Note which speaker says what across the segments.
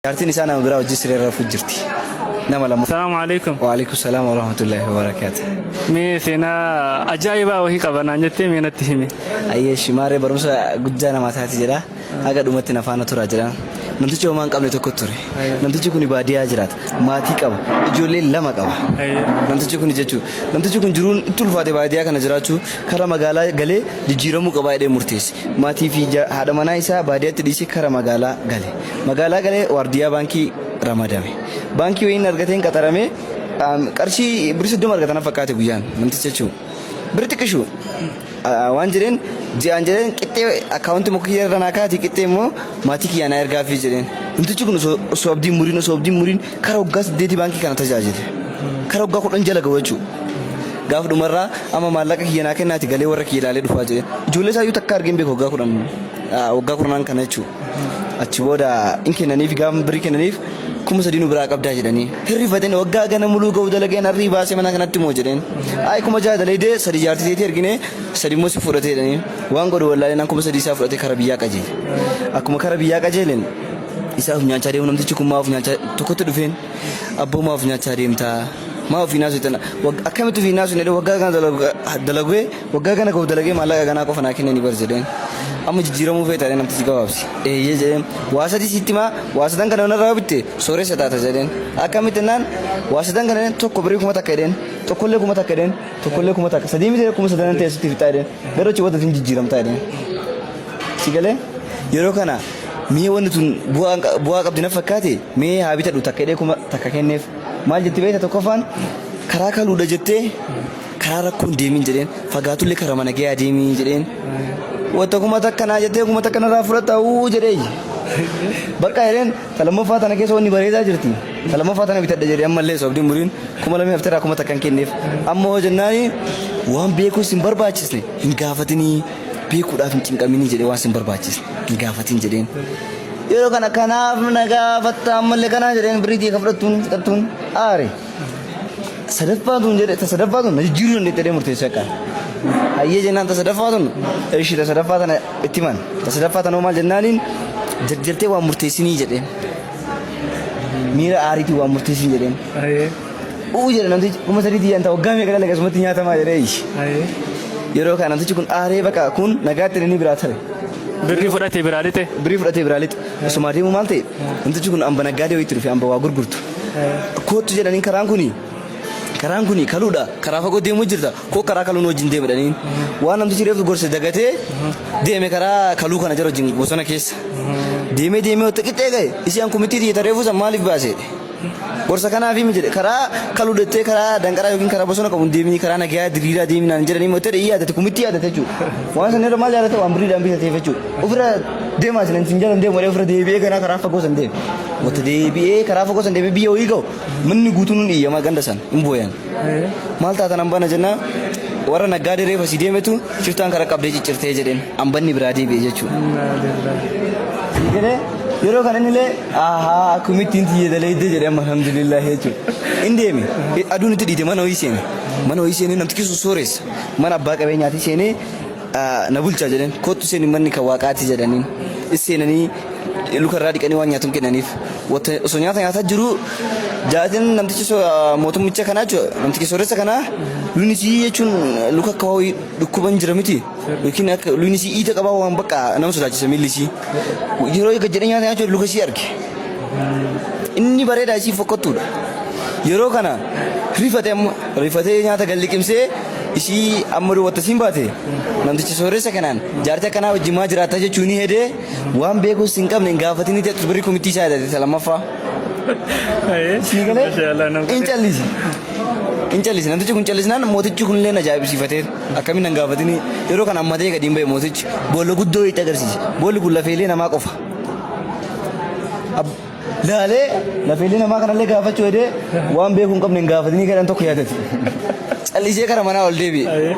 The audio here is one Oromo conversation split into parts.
Speaker 1: Jaartiin isaa nama biraa wajjin siree irra rafuu jirti. Nama lama.
Speaker 2: Salaamu alaikum.
Speaker 1: Waalaikum salaam wa rahmatullahi wa barakaatuh.
Speaker 2: Mee seenaa ajaa'ibaa wahii qaba naan jettee mee natti himi.
Speaker 1: Ayyee shimaaree barumsa guddaa namaa taati jedha. Haga dhumatti na faana turaa jedha. Namtichi homaa hin qabne tokko ture. Namtichi kun baadiyyaa jiraata. Maatii qaba. Ijoollee lama qaba. Namtichi kun jechuudha. Namtichi kun jiruun itti ulfaate baadiyyaa kana jiraachuu kara magaalaa galee jijjiiramuu qabaa jedhee murteesse. Maatii fi haadha manaa isaa baadiyyaatti dhiisee kara magaalaa gale. Magaalaa galee waardiyyaa baankii ramadame. Baankii wayiin argateen qaxaramee qarshii birrii 30 argata na fakkaate guyyaan namtichi jechuudha. Birri xiqqishu waan jedheen ji'aan jedheen qixxee akkaawuntii muka kiyya irra naa kaati qixxee immoo maatii kiyyaa naa ergaafii jedheen. Namtichi kun osoo abdiin muriin osoo abdiin muriin kara waggaa 8 baankii kana tajaajile. Kara waggaa 10 jala ga'u jechuudha. Gaaf dhumarraa amma maallaqa kiyya naa kennaati galee warra kiyya ilaalee dhufaa jedheen. Ijoollee isaayyuu takka argee hin beeku waggaa 10 waggaa 10n kana jechuudha. Achi booda in kennaniif gaafa birrii kennaniif 3000 nu biraa qabdaa jedhanii. Hirrifateen waggaa gana muluu ga'u dalageen harrii baasee mana kanatti moo jedheen. Ayi 6000 dalaydee sadi jaartii teetii ergine sadi immoo si fudhatee jedhanii. Waan godhu wallaalee naan 3000 isaa fudhatee kara biyyaa qajeele. Akkuma kara biyyaa qajeeleen isaa of nyaachaa deemu namtichi kun maa of nyaachaa tokkotti dhufeen abboo maa of nyaachaa deemtaa maa ofii naasuu tana akkamitti ofii naasuu jedhee waggaa kana dalagee Waggaa kana ga'u dalagee maallaqa ganaa qofa naa kennanii bar jedheen. Amma jijjiiramuu feeta jedheen namtichi gabaabsi. Eeyyee jedheen. Waa sadii sitti himaa waa sadan kana narraa bitte sooressa taata jedheen. Akkamitti jennaan waa sadan kana jedheen tokko birrii 1000 jedheen. Tokkollee 1000 jedheen. Tokkollee 1000. Sadii miti 3000 ta'e sitti fixaa jedheen. Garuu achi booda hin jijjiiramtaa jedheen. Si galee yeroo kana mee wanni tun bu'aa qabdi na fakkaate mee haa bitadhu takka jedhee 1000 kenneef. Maal jetti beekta tokkoffaan karaa kaluudha jettee karaa rakkoo hin deemin jedheen fagaatullee karaa mana gayaa deemii jedheen wanta 1000 naa jettee 1000 narraa fudhatta uu jedhee bakka jedheen ta lammaffaa tana keessa wanni bareedaa jirti ta lammaffaa tana bitadha jedhee ammallee sobdiin muriin 2000 hafteerraa 1000 kenneef amma hoo jennaani waan beekuus hin barbaachisne hin gaafatinii beekuudhaaf hin cinqaminii jedhee waan sin barbaachisne hin gaafatin jedheen. Yeroo kana kanaaf na gaafatta ammallee kanaa jedheen birriitii ka fudhattuun fixattuun aare. Sadaffaa tun jedhe ta sadaffaa tun na jijjiiruu dandeette jedhee murteesse akka. Hayyee jennaan ta sadaffaa tun ishi ta sadaffaa tana itti himan. Ta sadaffaa tanoo maal jennaaniin jarjartee waan murteessinii jedheen. Miira aariitiin waan murteessin jedheen. Uu jedhe namtichi 3000 tiyyaan ta waggaa meeqa dalaga asumatti nyaatamaa jedhee iyye. Yeroo kana namtichi kun aaree baqa kun nagaatti inni biraa tare.
Speaker 2: Birrii fudhatee biraa lixe.
Speaker 1: Birrii fudhatee biraa lixe. Osuma adeemu maal ta'e namtichi kun amba naggaadee wayiitti dhufe amba waa gurgurtu. Koottu jedhaniin karaan kuni karaan kuni kaluudha karaa fagoo deemuu jirta koo karaa kaluun wajjin deema jedhaniin. Waan namtichi reefu gorse dagatee deeme karaa kaluu kana jara wajjin bosona keessa. Deemee deemee wata qixxee ga'e isii an kumittii tiyya reefuu san maaliif baase jedhe. Gorsa kanaaf himi jedhe karaa kaluu dettee karaa danqaraa yookiin karaa bosona qabu hin deemini karaa nagayaa diriiraa deemi naan jedhanii immoo ta'e yaadate kumittii yaadate jechuudha. Waan san irra maal yaadate waan birriidhaan bitateef jechuudha. Ofirra deemaa isin sin jalan deemu ofirra deebi'ee karaa karaa fagoo san deeme. Wata deebi'ee karaa fagoo san deemee biyya wayii ga'u manni guutuun hin iyyama ganda san hin booyan. Maal taatan hambana jennaa warra naggaadee reefa si deemetu shiftaan karaa qabdee ciccirtee jedheen hambanni biraa deebi'e jechuudha. Galee yeroo kana innillee ahaa akkumittiin tiyya daleeddee jedhee amma alhamdulillah jechuudha. In deeme aduun itti dhiite mana wayii seene mana wayii seenee namtichi sun sooressa mana abbaa qabeenyaatii seenee na bulchaa jedheen kottu seeni manni kan waaqaati jedhaniin is seenanii luka irraa dhiqanii waan nyaatuun kennaniif osoo nyaata nyaataa jiru jaatiin namtichi mootummicha kanaa jechuudha namtichi sooressa kanaa lukni isii jechuun luka akka wayii dhukkuban jira miti yookiin akka lukni isii iita qabaa waan bakka nama sodaachisa miilli isii yeroo gad jedhee nyaata nyaachuu luka isii arge inni bareedaa isii fokkottuudha yeroo kana rifate amma rifatee nyaata gad liqimsee isii amma duwwatta siin baate namticha sooressa kanaan jaartii akkanaa wajjin maa jiraatta jechuu ni hedee waan beekuus hin qabne hin gaafatinii jettu birrii kumittii isaa yaadate ta lammaffaa. Sii galee hin callise. Hin callise namtichi kun callisnaan mootichi kun illee ajaa'ibsiifatee akkamiin hin gaafatinii yeroo kana ammatee gadi hin ba'e mootichi boolla guddoo itti agarsiise boolli kun lafeelee namaa qofa. Laalee lafeelee namaa kanallee gaafachuu hedee waan beekuu hin qabne hin gaafatinii kadhan tokko yaadate. Callisee kara manaa ol deebi'e.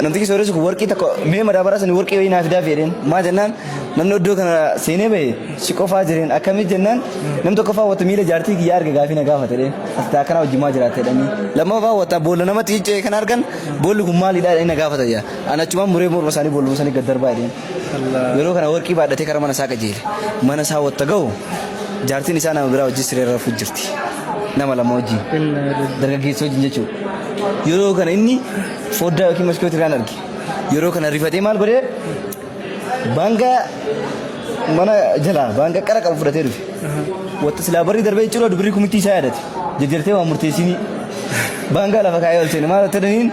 Speaker 1: Namtichi sooressi kun warqii tokko mee madaabaraa sanii warqii wayii naa fidaa jedheen. Maa jennaan namni iddoo kana seenee bahe si qofaa jireen akkamitti jennaan namni tokkoffaa wata miila jaartii kiyyaa arge gaafii na gaafate jedheen. Ati akkana wajjin maa jiraatte jedhanii. Lammaffaa wata boolla namatti ciccee kan argan boolli kun maalidha jedhanii na gaafata jedha. Ani achumaan muree morma isaanii boolluma sanii gad darbaa jedheen. Yeroo kana warqii baadhatee kara mana isaa qajeele. Mana isaa watta ga'u Jaartiin isaa nama biraa wajjin siree rafuu jirti. Nama lama wajjin. Dargaggeessa wajjin jechuudha. Yeroo kana inni foddaa yookiin maskootii irraan arge. Yeroo kana rifatee maal godhee, baangaa mana jalaa baangaa qara qabu fudhatee dhufe. Wanta silaa barri darbee jechuudha, dubri kumittii isaa yaadate. Jajjartee waan murteessinii. Baangaa lafa kaayee ol seene. Maal ta'aniin,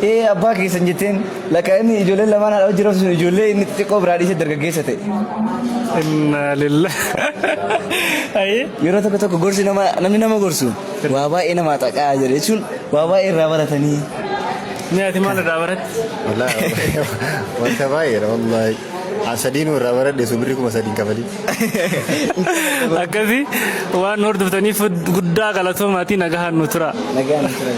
Speaker 1: ee abbaa keessan jetteen. Lakka inni ijoolleen lamaan haadha hojii raftu sun ijoollee inni xixiqqoo biraa dhiisee dargaggeessa ta'e.
Speaker 2: Inna lillahi. Ayi.
Speaker 1: Yeroo tokko tokko gorsi nama, namni nama gorsu waa baay'ee nama xaqaa jedhe jechuun waa baay'ee irraa baratanii.
Speaker 2: Mee ati maal irraa baratte?
Speaker 3: Wallaahi wanta baay'eedha wallaahi. An sadiinuu irraa baradhe, sun birrii 3000 kafalii.
Speaker 2: Akkasii waan hordoftaniif guddaa galatoomaa, nagahaan nu tura.
Speaker 1: Nagaan tura.